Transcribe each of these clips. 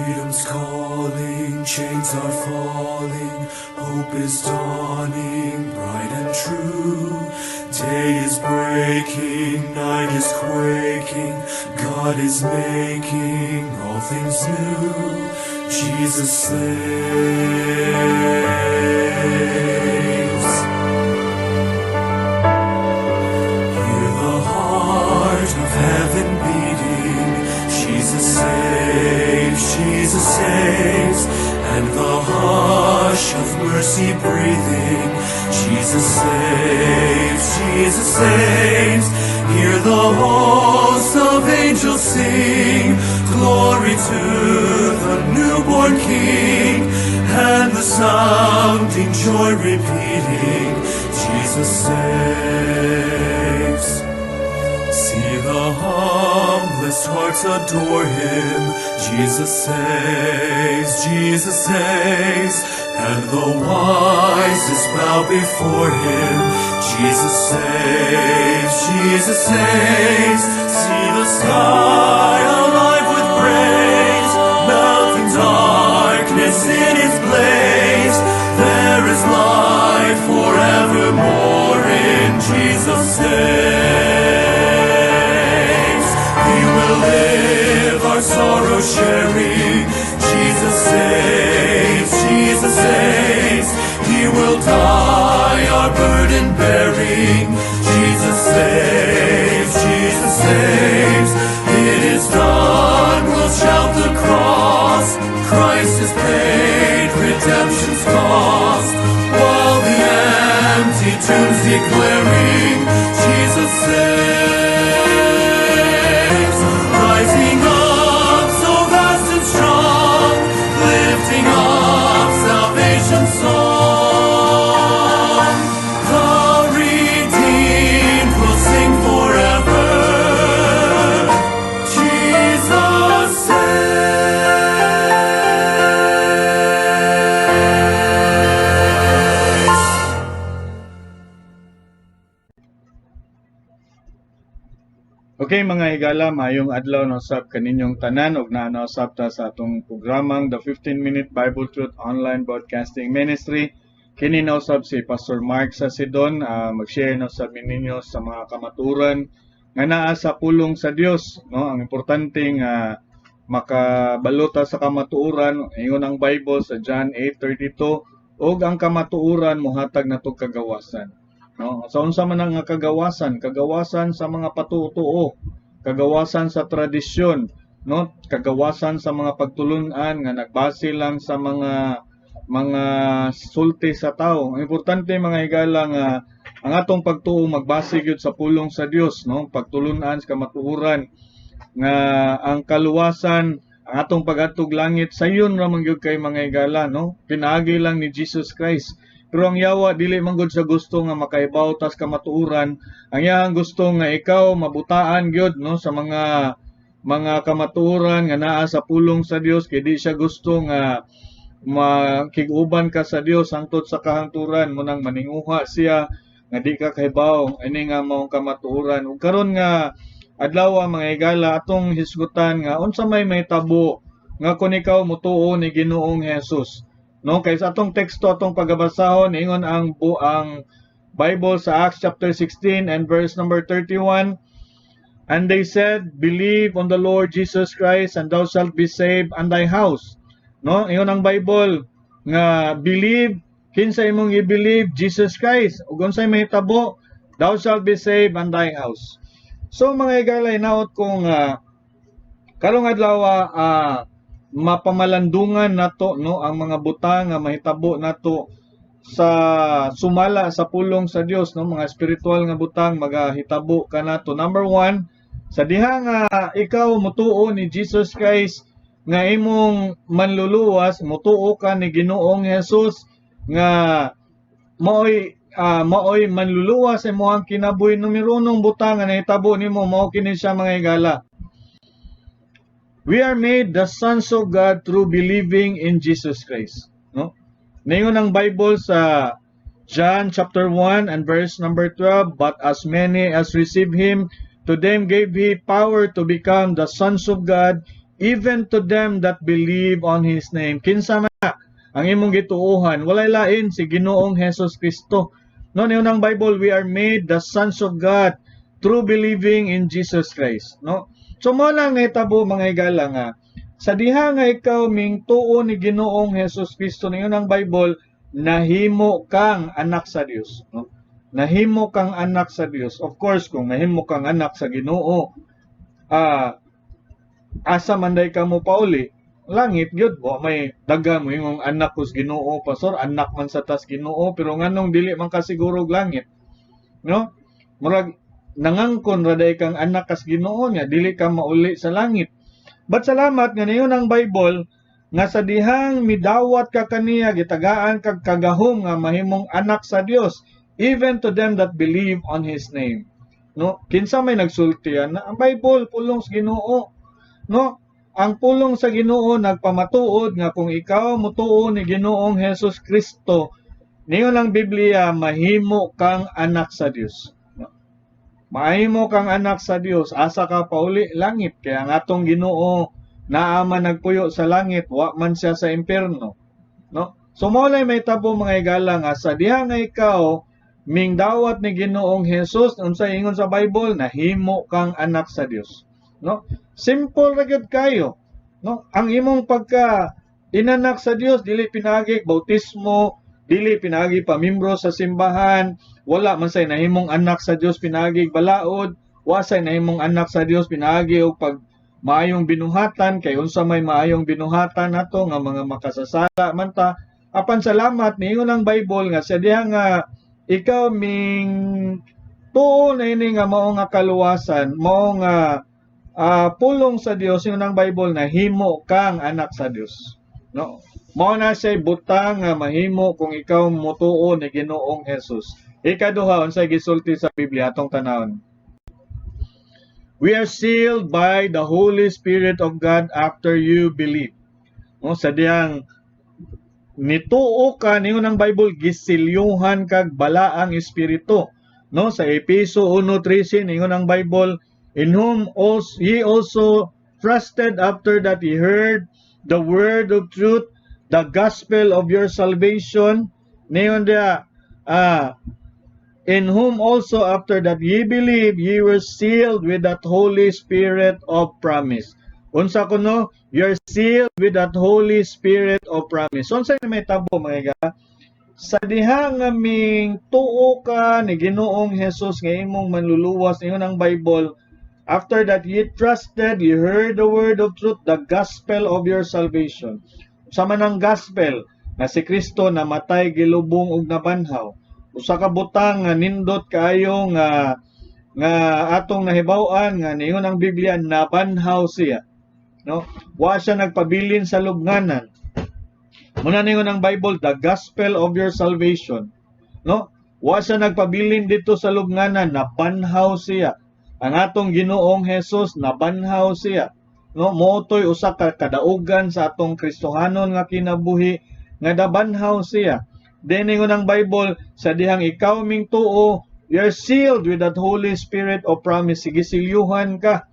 Freedom's calling, chains are falling, hope is dawning, bright and true. Day is breaking, night is quaking, God is making all things new. Jesus saves. Hear the heart of heaven beating. Jesus saves, Jesus saves, and the hush of mercy breathing. Jesus saves, Jesus saves. Hear the hosts of angels sing, glory to the newborn King, and the sounding joy repeating, Jesus saves. See the humblest hearts adore him. Jesus saves, and the wisest bow before him. Jesus saves, Jesus saves. See the sky alive with praise, melting darkness in its blaze. There is light forevermore in Jesus saves. He will live our sorrow sharing. Jesus saves, Jesus saves. He will die our burden bearing. Jesus saves, Jesus saves. It is done, we'll shout the cross. Christ has paid redemption's cost. While the empty tombs declaring, Jesus saves. Rising up so vast and strong, lifting up salvation's song. The redeemed will sing forever. Jesus saves. Okay, mga higala, maayong adlaw na usab kaninyong tanan ug naa na usab ta sa atong programang The 15 Minute Bible Truth Online Broadcasting Ministry. Kini na usab si Pastor Mark Sasidon, mag-share na usab ninyo sa mga kamaturan nga naa sa pulong sa Dios, no? Ang importante nga makabalo ta sa kamatuoran, ingon ang Bible sa John 8:32, ug ang kamatuoran mohatag natog kagawasan. No? Sa unsa man ang nga kagawasan, kagawasan sa mga patuo-tuo, kagawasan sa tradisyon, no? Kagawasan sa mga pagtulunan nga nagbase lang sa mga sulti sa tao. Ang importante, mga higala, nga ang atong pagtuo magbase gyud sa pulong sa Dios, no? Pagtulunan sa kamatuoran nga ang kaluwasan, ang atong pag-adtog langit sayon ra man gyud kay, mga higala, no? Pinaagi lang ni Jesus Christ. Pero ang yawa dili man gud sa gusto nga makahibaw tas kamatuoran. Ang iyang gusto nga ikaw mabutaan gyud, no, sa mga kamatuoran nga naa sa pulong sa Dios kay di siya gusto nga makig-uban ka sa Dios hangtod sa kahangturan mo nang maninguha siya nga di ka kahibaw ini nga maong kamatuoran. Ug karon nga adlaw, mga higala, atong hisgutan nga unsa may mahitabo nga kun ikaw motuo ni Ginoong Jesus. No, kay sa atong teksto, atong pagabasahon, ingon ang Bible sa Acts chapter 16 and verse number 31, "And they said, 'Believe on the Lord Jesus Christ and thou shalt be saved and thy house.'" No, ingon ang Bible nga believe, kinsa imong i-believe? Jesus Christ. Ug unsay mahitabo? Thou shalt be saved and thy house. So mga higala, hinaot kong karong adlaw mapamalandungan nato, no, ang mga butang nga mahitabo nato sa sumala sa pulong sa Dios, no, mga spiritual nga butang magahitabo kanato. Number one, sa diha nga ikaw mutuo ni Jesus Christ nga imong manluluwas, mutuo ka ni Ginoong Jesus nga maoy manluluwas sa imong kinabuhi, numero unong butang nga nahitabo nimo mao kini siya, mga higala. We are made the sons of God through believing in Jesus Christ, no? Ningon ang Bible sa John chapter 1 and verse number 12, "But as many as received him, to them gave he power to become the sons of God, Even to them that believe on His name. Kinsa man na ang imong gituohan, walay lain si Ginoong Hesus Kristo. No, niingon ang Bible, we are made the sons of God through believing in Jesus Christ, no? So mao lang nahitabo, mga higala, nga sa diha nga ikaw ming tuo ni Ginoong Hesus Kristo, niingon ang Bible, nahimo kang anak sa Dios, no? Nahimo kang anak sa Dios. Of course, kung nahimo kang anak sa Ginoo, asa man day ka mo pauli? Langit gyud. Wa may daga mo ingong anak ko sa Ginoo, pastor, anak man sa tas Ginoo, pero nganong dili man ka siguro og langit, no? Murag nangangkon ra day kang anak kas Ginoo nya dili ka mauli sa langit. But salamat nga niingon ang Bible nga sa dihang midawat ka kaniya, gitagaan kag kagahom nga mahimong anak sa Dios, even to them that believe on His name, no? Kinsa may nagsulti na? Ang Bible, pulong sa Ginoo, no? Ang pulong sa Ginoo nagpamatuod nga kung ikaw motuo ni Ginoong Hesus Kristo, niingon ang Biblia, mahimo kang anak sa Dios, no? Mahimo kang anak sa Dios. Asa ka pauli? Langit. Kaya ang atong Ginoo naa man nagpuyo sa langit, wa man siya sa impierno, no? So mao lay mahitabo, mga higala, nga sa diha nga ikaw ming dawat ni Ginoong Hesus, unsa ingon sa Bible? Nahimo kang anak sa Dios, no? Simple ra gyud kayo, no? Ang imong pagka inanak sa Dios dili pinaagi bautismo, dili pinaagi pamimbro sa simbahan. Wala man say nahimong anak sa Dios pinaagi balaod. Wa say nahimong anak sa Dios pinaagi og pag maayong binuhatan, kay unsa may maayong binuhatan nato nga mga makasasala man ta? Apan salamat, niingon ang Bible nga sa diha nga ikaw ming tuo na ini nga mao nga kaluwasan, mao nga pulong sa Dios, ingon ang Bible, nahimo kang anak sa Dios, no? Mao na siya butang nga mahimo kung ikaw motuo ni Ginoong Hesus. Ikaduha, unsay gisulti sa Biblia? Atong tanawon. We are sealed by the Holy Spirit of God after you believe. No, sa diyang nituo ka, ningon ang Bible, gisilyuhan kag balaang espiritu. No, sa Epeso 1:13, ningon ang Bible, "In whom also, ye also trusted after that ye heard the word of truth, the gospel of your salvation." Ningon diya, "In whom also after that ye believe, ye were sealed with that Holy Spirit of promise." Unsa kuno? You're sealed with that Holy Spirit of promise. Unsa may tabo, mga higala? Sa diha nga ming tuo ka ni Ginoong Hesus nga imong manluluwas, ingon ang Bible, "After that ye trusted, ye heard the word of truth, the gospel of your salvation." Sa man ang gospel nga si Kristo namatay, gilubong ug nabanhaw. Usa ka butang nga nindot kaayo nga atong nahibaw-an nga niingon ang Biblia, nabanhaw siya. No? Wa siya nagpabilin sa lubnganan. Muna ningon ang Bible, "The gospel of your salvation." No? Wa siya nagpabilin dito sa lubnganan, nabanhaw siya. Ang atong Ginoong Hesus, nabanhaw siya. No, mootoy usa ka kadaugan sa atong Kristohanon nga kinabuhi nga nabanhaw siya. Then ingon ang Bible, sa dihang ikaw ming tuo, you're sealed with that Holy Spirit of promise. Sige, silyuhan ka.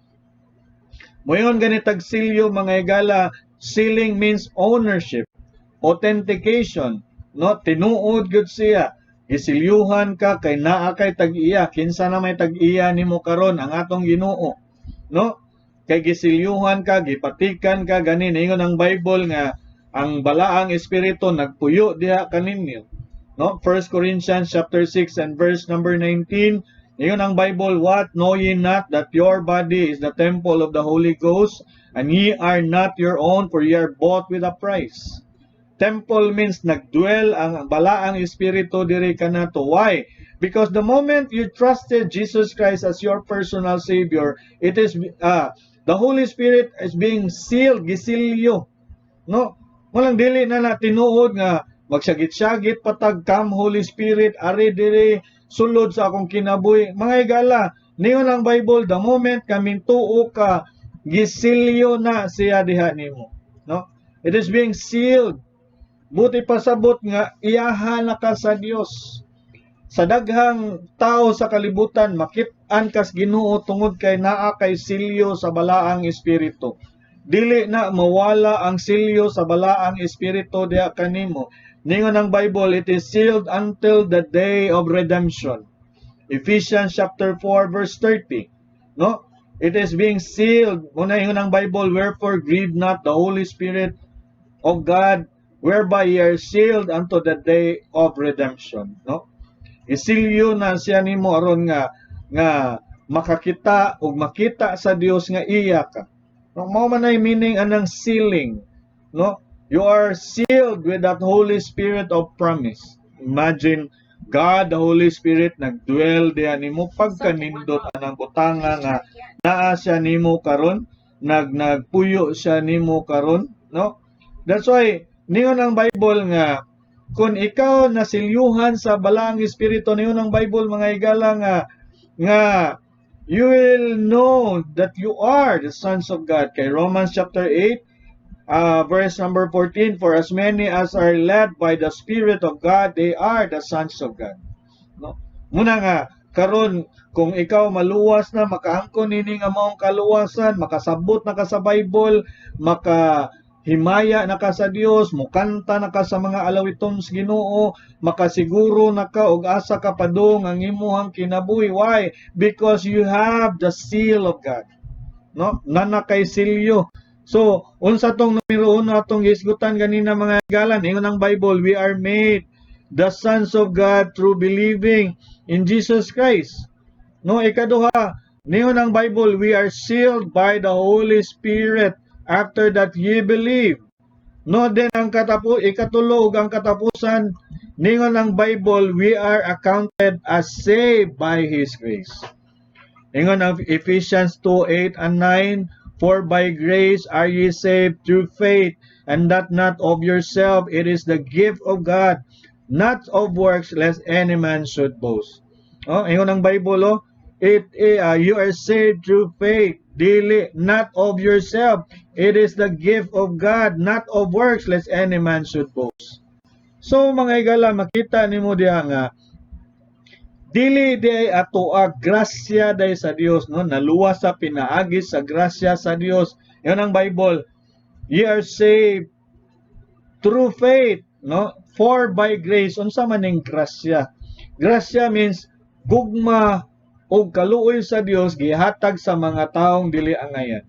Moingon ganitag silyo, mga higala, sealing means ownership, authentication, no? Tinuod gud siya. Gisilyuhan ka kay naa kay tag-iya. Kinsa na may tag-iya nimo karon? Ang atong Ginoo. No? Kay gisilyuhan ka, gipatikan ka gani. Ingon ang Bible nga ang balaang espiritu nagpuyo diha kaninyo. No? 1 Corinthians chapter 6 and verse number 19. Ingon ang Bible, "What, know ye not that your body is the temple of the Holy Ghost, and ye are not your own, for ye are bought with a price?" Temple means nagdwell ang balaang espiritu diri kanato. Why? Because the moment you trusted Jesus Christ as your personal savior, it is the Holy Spirit is being sealed, gisilyo. No? Walang dili na na tinuod nga magsagit-sagit patag, "Come Holy Spirit, ari diri sulod sa akong kinabuhi." Mga higala, niingon ang Bible, the moment kaming tuo ka, gisilyo na siya diha nimo. No? It is being sealed. Buot pasabot nga iyaha na ka sa Dios. Sa daghang tao sa kalibutan, makit-an kas Ginoo tungod kay naa kay silyo sa balaang espiritu. Dili na mawala ang silyo sa Balaang Espiritu diha kanimo. Ningon ang Bible, it is sealed until the day of redemption. Ephesians chapter 4 verse 30. No? It is being sealed. Muna ingon ang Bible, "Wherefore grieve not the Holy Spirit of God, whereby ye are sealed unto the day of redemption." No? Isilyo na siya nimo aron nga makakita ug makita sa Dios nga iya ka. No, mao man ay meaning anang sealing, no? You are sealed with that Holy Spirit of promise. Imagine God the Holy Spirit nagdwell diha nimo, pagkanindot anang butanga nga naa siya nimo karon, nagpuyo siya nimo karon, no? That's why ningon ang Bible nga kung ikaw nasilyuhan sa Balaang Espiritu, ningon ang Bible, mga higala, nga you will know that you are the sons of God. Kay Romans chapter 8 verse number 14, "For as many as are led by the Spirit of God, they are the sons of God." No? Muna nga karon kung ikaw maluwas na, makaangkon nini nga maong kaluwasan, makasabot na ka sa Bible, maka himaya na ka sa Dios, mukanta na ka sa mga alawiton sa Ginoo, makasiguro na ka og asa ka padung ang imuhang kinabuhi. Why? Because you have the seal of God. No? Nana kay silyo. So, unsa tong numero uno atong gisgutan ganina, mga higala? Ingon ang Bible, we are made the sons of God through believing in Jesus Christ. No, ikaduha, ningon ang Bible, we are sealed by the Holy Spirit after that ye believe. No, then ang ikatulo ug ang katapusan, ningon ang Bible, we are accounted as saved by His grace. Ingon ang Ephesians 2:8 and 9, "For by grace are ye saved through faith, and that not of yourself, it is the gift of God, not of works, lest any man should boast." Oh, ingon ang Bible, oh, you are saved through faith, dili, not of yourself. It is the gift of God, not of works, lest any man should boast. So mga higala, makita nimo diha nga dili diay atoa, grasya diay sa Dios, no? Naluwas sa pinaagi sa grasya sa Dios. Ingon ang Bible, ye are saved through faith, no? For by grace. Unsa man ning grasya? Grasya means gugma ug kaluoy sa Dios gihatag sa mga taong dili angayan.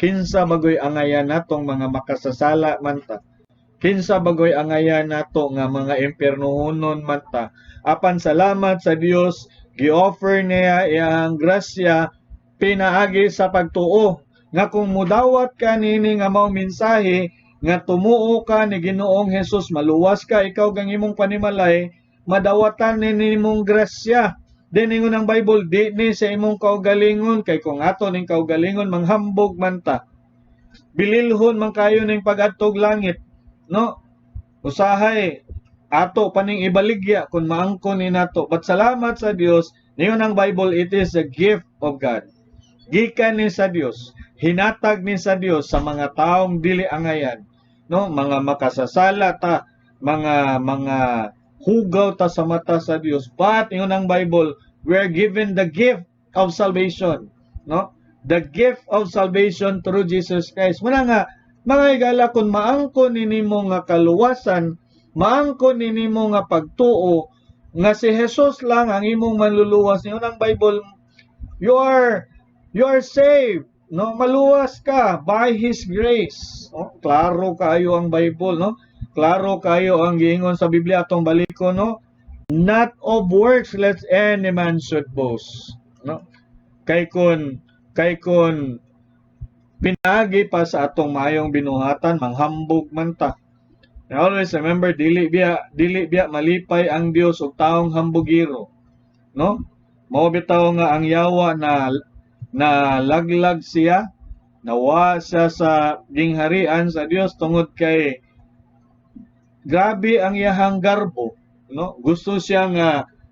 Kinsa bagoy angayan natong mga makasasala man ta? Kinsa bagoy angayan nato nga mga impiernohonon man ta? Apan salamat sa Dios, gi-offer niya iyang grasya pinaagi sa pagtuo. Nga kung mudawat ka nini nga mao mensahe, nga tumuo ka ni Ginoong Hesus, maluwas ka ikaw kang imong panimalay, madawatan ni nimong grasya. Then ingon ang Bible, di ni sa imong kaugalingon, kay kung ato ning kaugalingon, manghambog man ta. Bililhon man kayo ning pag-adtog langit, no? Usahay ato paning ibaligya kung maangkon ni nato. But salamat sa Dios, ningon ang Bible, it is a gift of God. Gikan ni sa Dios, hinatag ni sa Dios sa mga taong dili angayan, no? Mga makasasala ta, mga hugaw ta sa mata sa Dios. But ingon ang Bible, we are given the gift of salvation, no? The gift of salvation through Jesus Christ. Muna nga mga higala, kung maangkon nimo nga kaluwasan, maangkon nimo nga pagtuo nga si Jesus lang ang imong manluluwas, ingon ang Bible, you are saved, no? Maluwas ka by His grace. No? Klaro kayo ang Bible, no? Klaro kayo ang giingon sa Biblia. Atong baliko, no? "Not of works, lest any man should boast." No? Kay kun pinaagi pa sa atong maayong binuhatan, manghambog man ta. And always remember, dili biya malipay ang Dios og taong hambugiro. No? Mao bitaw nga ang yawa na na laglag siya, nawa siya sa gingharian sa Dios tungod kay grabe ang iyahang garbo, no? Gusto siya nga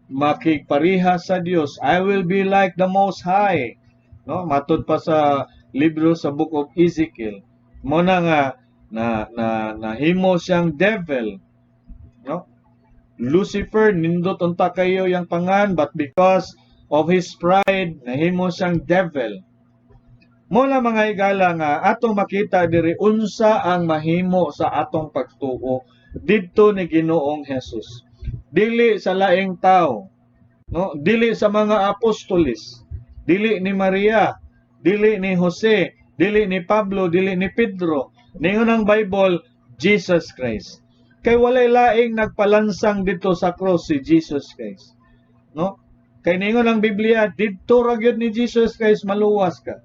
makigpareha sa Dios. "I will be like the Most High." No? Matod pa sa libro sa Book of Ezekiel. Mo na nga na na nahimo siyang devil, no? Lucifer, nindot unta kayo yang pangan, but because of his pride, nahimo siyang devil. Mo na, mga higala, nga atong makita diri unsa ang mahimo sa atong pagtuo didto ni Ginoong Jesus. Dili sa laing tao, no? Dili sa mga apostoles, dili ni Maria, dili ni Jose, dili ni Pablo, dili ni Pedro. Ningon ang Bible, Jesus Christ. Kay walay laing nagpalansang dito sa cross, si Jesus Christ. No? Kay ningon ang Biblia, didto ra gyud ni Jesus Christ maluwas ka.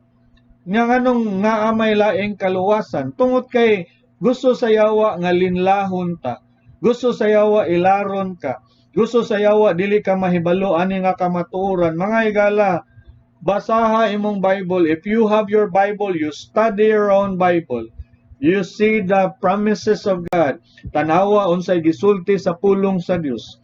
Nga nganong nga may laing kaluwasan? Tungod kay gusto sa yawa nga linlahon ta. Gusto sa yawa ilaron ka. Gusto sa yawa dili ka mahibalo ani nga kamatuoran. Mga higala, basaha imong Bible. If you have your Bible, you study your own Bible. You see the promises of God. Tanawa unsay gisulti sa pulong sa Dios.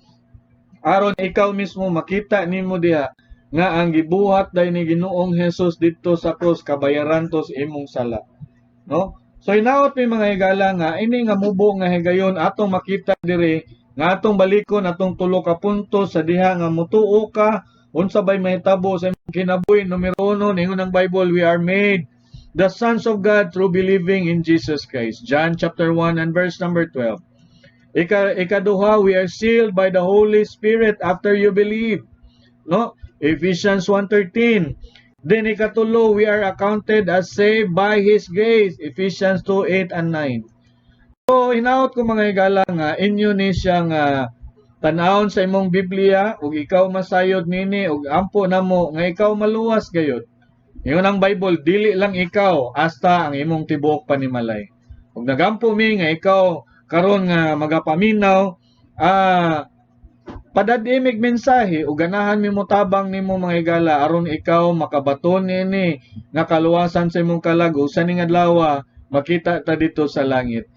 Aron ikaw mismo makita nimo diha nga ang gibuhat day ni Ginoong Hesus didto sa krus, kabayaran to sa imong sala. No? So hinaot mi, mga higala, nga ini nga mubo nga higayon atong makita diri nga atong balikon atong tulo ka punto sa diha nga mutuo ka, unsa bay mahitabo sa imong kinabuhi. Numero 1, ningon ang Bible, we are made the sons of God through believing in Jesus Christ. John chapter 1 and verse number 12. Ikaduha, we are sealed by the Holy Spirit after you believe. No? Ephesians 1:13. Then ikatulo, we are accounted as saved by His grace. Ephesians 2:8 and 9. So, hinaot ko, mga higala, nga inyo ni siya nga tan-awon sa imong Biblia ug ikaw masayod nini ug ampo namo nga ikaw maluwas gayud. Ingon ang Bible, dili lang ikaw, hasta ang imong tibuok panimalay. Ug nagampo mi nga ikaw karon nga magapaminaw, padad-i mig mensahe ug ganahan mi motabang nimo, mga higala, aron ikaw makabaton niini nga kaluwasan sa imong kalag ug sa ning adlaw makita ta dito sa langit.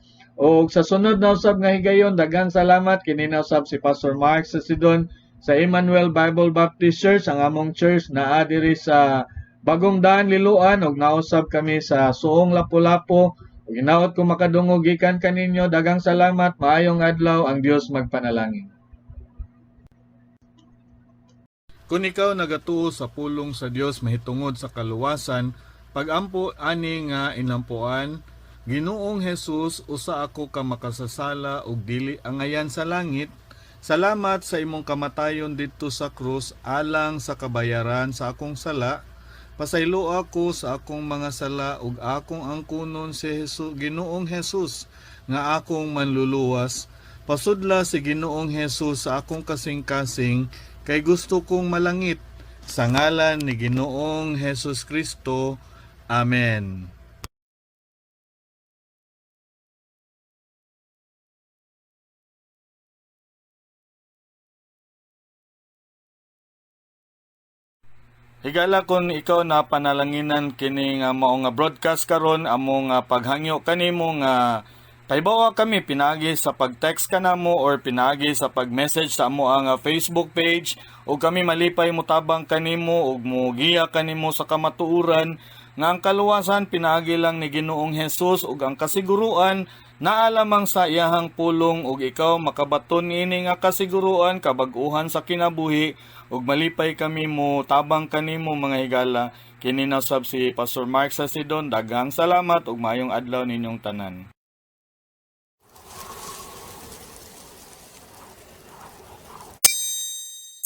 Og sa sunod na usab nga higayon, daghang salamat. Kini na usab si Pastor Mark sa Sidon sa Emmanuel Bible Baptist Church, ang among church naa diri sa Bagong Daan, Liloan, ug nausab kami sa Suong, Lapu-Lapu. Ug hinaot ko makadungog gikan kaninyo. Daghang salamat, maayong adlaw, ang Dios magpanalangin. Kung ikaw nagatuo sa pulong sa Dios mahitungod sa kaluwasan, pagampo ani nga inampuan: Ginoong Jesus, usa ako ka makasasala ug dili angayan sa langit. Salamat sa imong kamatayon didto sa krus alang sa kabayaran sa akong sala. Pasaylo ako sa akong mga sala ug akong angkunon si Jesus, Ginoong Jesus, nga akong manluluwas. Pasudla si Ginoong Jesus sa akong kasing-kasing kay gusto kong malangit. Sa ngalan ni Ginoong Jesus Kristo. Amen. Higala, kung ikaw na panalanginan kini nga mao nga broadcast karon, amo nga paghangyo kanimo nga pahibawa kami pinaagi sa pag-text kanamo or pinaagi sa pag-message sa amo ang Facebook page ug kami malipay motabang kanimo ug mogiya kanimo sa kamatuoran nga ang kaluwasan pinaagi lang ni Ginoong Hesus ug ang kasiguruan naa lamang sa iyahang pulong ug ikaw makabaton ini nga kasiguruan, kabag-uhan sa kinabuhi, ug malipay kami mo tabang kanimo, mga higala. Kini na sab si Pastor Mark sa Sidon. Daghang salamat ug maayong adlaw ninyong tanan.